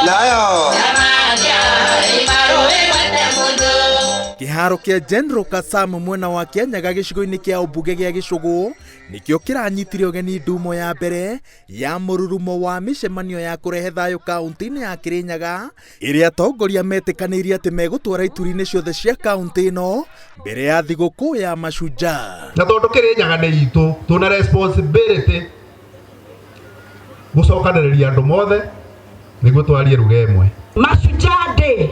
Nayo. Kĩharo kĩa General Kasam mwena wa Kĩanyaga gĩcigo-inĩ kĩa ũmbunge gĩa Gĩcũgũ nĩkĩo kĩranyitire ũgeni ndumo ya mbere ya mũrurumo wa mĩcemanio ya kũrehe thayũ kaunti-inĩ ya Kĩrĩnyaga ĩrĩa atongoria metĩkanĩirie atĩ megũtwara ituri-inĩ ciothe cia kaunti ĩno mbere ya thigũkũ ya Mashujaa. Na tondu Kirinyaga nĩ itũ, tuna responsibility gucokanĩrĩria andũ mothe nĩguo twarie ruga ĩmwe. Mashujaa Day,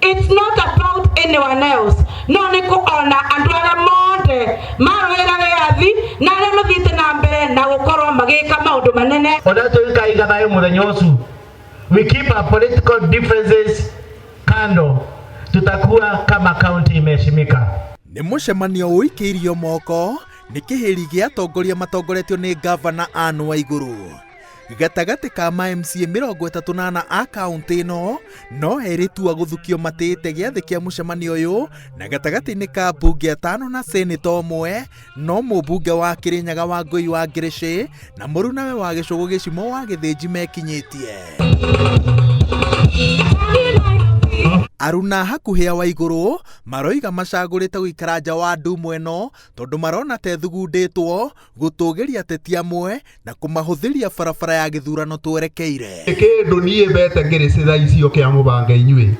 it's not about anyone else, no nĩ kuona andũ arĩa mothe marũĩra wĩyathi na arĩa mathiĩte na mbere na gũkorwo magĩka maũndũ manene. Ona tũikaiga thayũ mũthenya ũcio, we keep our political differences kando, tutakuwa kama county imeheshimika. Nĩ mũcemanio ũikĩirio moko nĩ kĩhĩri gĩa atongoria matongoretio nĩ ngavana Anne Waigũrũ. Gatagatĩ ka ma MCA 34 a kaunti ĩno no erĩ tu agũthukio matĩĩte gĩathĩ kĩa mũcemanio ũyũ, na gatagatĩ-inĩ ka mbunge atano na seneta ũmwe no mũmbunge wa Kĩrĩnyaga wa Ngũi wa Ngĩrĩcĩ na mũrunawe wa Gĩcũgũ Gĩcimo wa Gĩthĩnji mekinyĩtie. Aruna hakuhĩ a Waigũrũ maroiga macagũrĩte gũikara nja wa ndumo ĩno tondũ marona ta ĩthugundĩtwo gũtũgĩria ateti amwe na kũmahũthĩria barabara ya gĩthurano twerekeire. Kĩndũ niĩ mbete ngĩrĩcĩ thaa icio kĩa mũbange inyuĩ,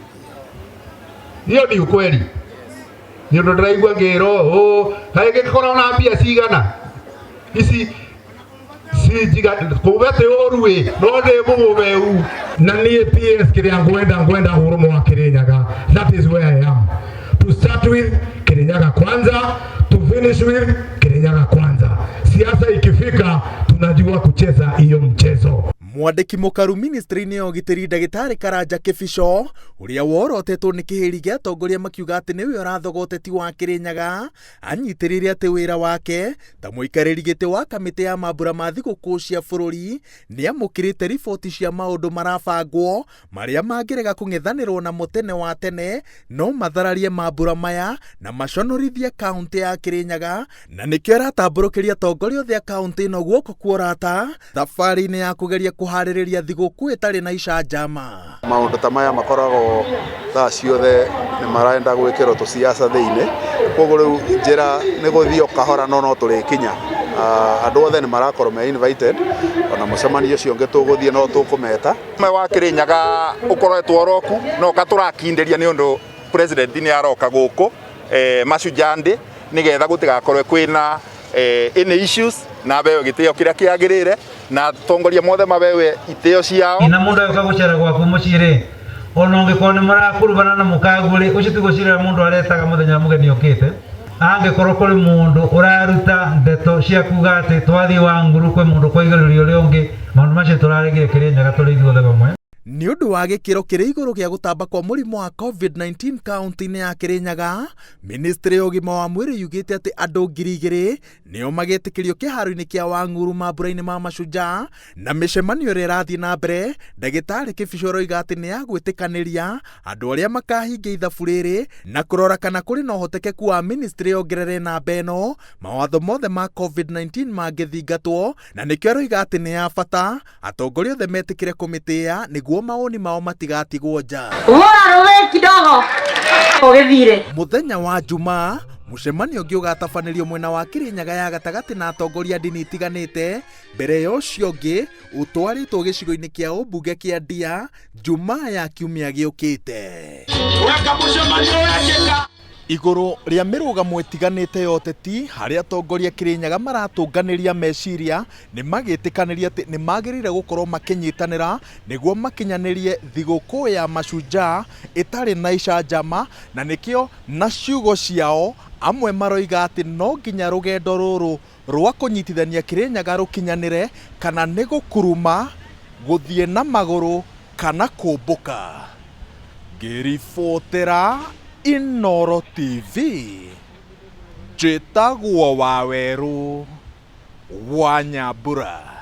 hiyo ni ukweli. Nĩ ũndũ ndĩraigua ngĩrwo ũũ, kaĩ gĩkorwo na mbia cigana ici cinjiga kuga ti ũru ĩ, no ndĩ mũgũmeu. Na niĩ PS kĩrĩa ngwenda ũrũmwe wa Kĩrĩnyaga. That is where I am. To start with Kirinyaga kwanza, to finish with Kirinyaga kwanza. Siasa ikifika tunajua kucheza hiyo mchezo. Mwandĩki mũkaru ministry-inĩ ya ũgitĩri ndagĩtarĩ Karanja Kĩbico ũrĩa worotetwo nĩ kĩhĩri gĩa atongoria makiuga atĩ nĩwe ũrathoga ũteti wa Kĩrĩnyaga anyitĩrĩire atĩ wĩra wake ta mũikarĩri gĩtĩ wa kamĩtĩ ya mambura ma thigũkũ cia bũrũri nĩ amũkĩrĩte riboti cia maũndũ marabangwo marĩa mangĩrega kũng'ethanĩrwo namo tene wa tene no mathararie mambura maya na maconorithie kaunti ya Kĩrĩnyaga, na nĩkĩo aratambũrũkĩria atongoria othe a kaunti ĩno guoko kwa ũrata thabarĩ-inĩ ya kũgeria kũharĩrĩria thigũkũ ĩtarĩ na icanjama. Maũndũ ta maya makoragwo thaa ciothe nĩ marenda gwĩkĩrwo tũciaca thĩinĩ, koguo rĩu njĩra nĩ gũthiĩ o kahora no no tũrĩkinya. Andũ othe nĩ marakorwo me invited, ona mũcemanio ũcio ũngĩ tũgũthiĩ no tũkũmeta. Ũmwe wa Kĩrĩnyaga ũkoretwo oroku no katũrakindĩria nĩ ũndũ president nĩ aroka gũkũ Mashujaa Day nĩgetha gũtigakorwe kwĩna any issues na bewe gĩtĩo kĩrĩa kĩagĩrĩire na atongoria mothe mabewe itĩo ciao. Na mũndũ agĩũka gũcera gwaku mũciĩ rĩ, ona ũngĩkorwo nĩ mũrakurubana na mũkaguo rĩ, ũcio ti gũcirĩra mũndũ aretaga mũthenya mũgeni okĩte. Angĩkorwo kũrĩ mũndũ ũraruta ndeto cia kuga atĩ twathiĩ wa nguru kwĩ mũndũ kwaigĩrĩria ũrĩa ũngĩ, maũndũ macio tũraregire Kĩrĩnyaga tũrĩ ithuothe vamwe. Nĩ ũndũ wa gĩkĩro kĩrĩ igũrũ gĩa gũtamba kwa mũrimũ wa COVID-19 kaunti-inĩ ya Kĩrĩnyaga, ministry ya ũgima wa mwĩrĩ yugĩte atĩ andũ 2000 nĩo magetĩkĩrio kĩharo-inĩ kĩa Wang'uru mambura-inĩ ma Mashujaa, na mĩcemanio ĩrĩa ĩrathiĩ na mbere, ndagĩtarĩ Kĩbico aroiga atĩ nĩ ya gwĩtĩkanĩria andũ arĩa makahingia ithabu rĩrĩ na kũrora kana kũrĩ na ũhotekeku wa ministry yongerere namba ĩno mawatho mothe ma COVID-19 mangĩthingatwo, na nĩkĩo aroiga atĩ nĩ ya bata atongoria othe metĩkĩre kũmĩtĩĩa nĩguo mawoni mao matigatigwo nja. Gũra rũĩ kidogo ũgĩthire. Mũthenya wa Jumaa mũcemanio ũngĩ ũgatabanĩrio mwena wa Kĩrĩnyaga ya gatagatĩ na atongoria a ndini itiganĩte, mbere ya ũcio ũngĩ ũtwarĩtwo gĩcigo-inĩ kĩa ũmbunge kĩa Ndia Jumaa ya kiumia gĩũkĩte. Igũrũ rĩa mĩrũgamo ĩtiganĩte ya ũteti harĩa atongoria Kĩrĩnyaga maratũnganĩria meciria nĩ magĩtĩkanĩria atĩ nĩ magĩrĩire gũkorwo makĩnyitanĩra nĩguo makinyanĩrie thigũkũ ya Mashujaa ĩtarĩ na icanjama, na nĩkĩo na ciugo ciao amwe maroiga atĩ no nginya rũgendo rũrũ rwa kũnyitithania Kĩrĩnyaga rũkinyanĩre kana nĩ gũkuruma, gũthiĩ na magũrũ kana kũmbũka. Ngĩribotera Inooro TV, njĩtagwo Wawerũ wa Nyambura.